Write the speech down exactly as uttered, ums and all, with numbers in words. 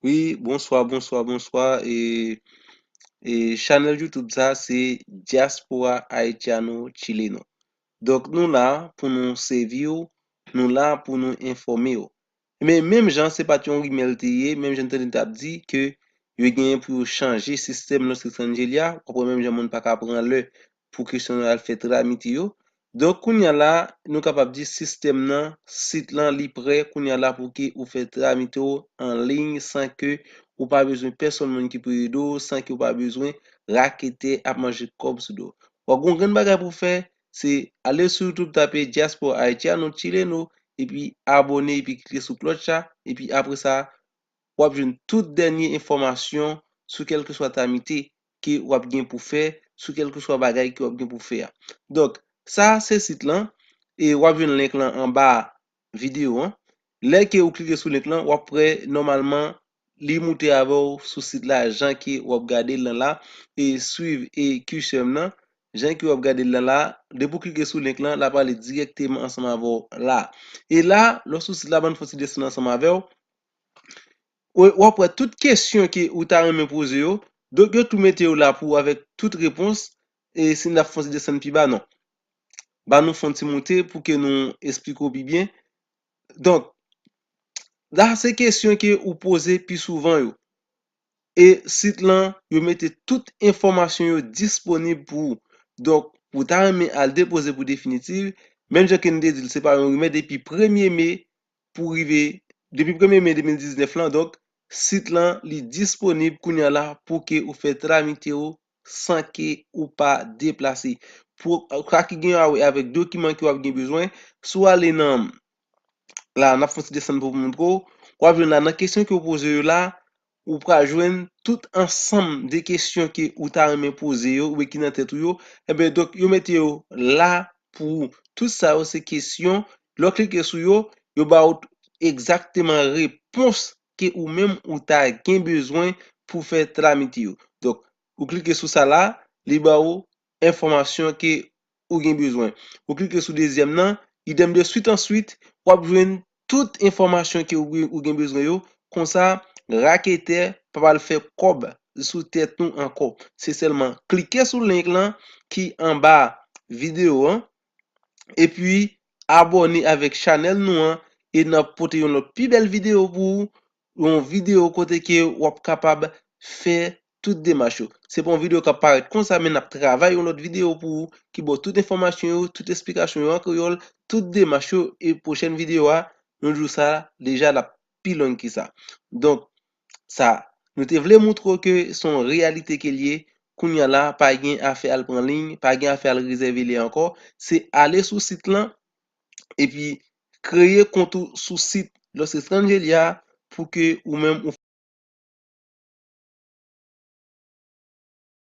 Wi, bonswa, bonswa, bonswa. E, e chanèl YouTube sa, se Diaspora Haitiano Chileno. Donk, nou la pou nou sèvi w, nou la pou nou enfòme w. Men, menm jan, se pa t yon rimè l te ye, menm jan n tande t ap di ke yo genyen pou yo chanje sistèm Los Estrangeli a, w ap wè menm jan moun pa ka pran lè pou kesyon yo al fè tramite yo. Donk, kounye a la, nou kapab di sistèm nan, sit lan, li prè kounye a la pou ke ou fè tramite w an liy san ke ou pa bezwen pèsonn moun ki pou ede w, san ke ou pa bezwen raketè ap manje kòb sou do w. W ap gen yon grenn bagay pou w fè, se ale sou YouTube, tape Diaspora Haitiano Chileno, epi abòne, epi klike sou klòch la, epi apre sa, w ap jwenn tout dènye enfòmasyon sou kèlkeswa tramite ke w ap gen pou fè, sou kèlkeswa bagay ke w ap gen pou fè a. Donk, sa se sit lan, e w ap jwenn link lan anba videyo an. Lè ke ou klike sou link lan, w ap wè nòmalman li moute avè w sou sit la, jan ke w ap gade l lan la, e swiv e kisè m nan, jan ke w ap gade l lan la, depi w klike sou link lan, l ap ale dirèkteman ansanm avè w la. E la, lè w sou sit la, ban m fè yon ti desann ansanm avè w. Ou, w ap wè tout kesyon ke ou ta renmen poze yo. Donk, yo tou mete yo la pou ou avèk tout repons. E si n ap fè yon ti desann pi ba, non. Ban nou fè yon ti moute pou ke nou esplike w pi byen. Donk, la se kesyon ke ou poze pi souvan yo. E sit lan, yo mete tout enfòmasyon yo disponib pou ou. Donk, ou ta renmen al depoze pou definitiv, menm jan ke n te di l, se pa yon rimè, depi premye me pou rive, depi premye me de mil diznèf lan, donk, sit lan, li disponib kounye a la pou ke ou fè tramite w san ke ou pa deplase. Pou sa ki gen a wè avèk dokiman ke w ap gen bezwen, si w ale nan, la, n ap fè yon ti desann pou moutre w, w ap jwenn la nan kesyon ke w poze yo la, ou pral jwenn tout ansanm de kesyon ke ou ta renmen poze yo, oubyen ki nan tèt ou yo. Enben, donk, yo mete yo la pou ou. Tout sa yo se kesyon. Lè w klike sou yo, yo ba w egzakteman repons ke ou menm ou ta gen bezwen pou fè tramite yo. Donk, ou klike sou sa la, li ba w enfòmasyon ke ou gen bezwen. Ou klike sou dezyèm nan, idèm de swit answit, w ap jwenn tout enfòmasyon ke ou, ou gen bezwen yo. Konsa, raketè pa pral fè kòb sou tèt nou ankò. Se sèlman klike sou link lan ki anba videyo an, epi abòne avèk chanèl nou an, e n ap pote yon lòt pi bèl videyo pou ou, yon videyo kote ke w ap kapab fè tout demach yo. Se pa yon videyo k ap parèt konsa, men n ap travay yon lòt videyo pou ou ki ba w tout enfòmasyon yo, tout esplikasyon yo an kreyòl, tout demach yo, e pwochèn videyo a, nou di w sa deja, l ap pi long ki sa. Donk, sa, nou te vle moutre w ke se yon reyalite ke l ye, kounye a la, pa gen afè al pran liy, pa gen afè al rezève lè ankò, se ale sou sit lan, epi kreye kont ou sou sit Los Estrangeli a pou ke ou menm ou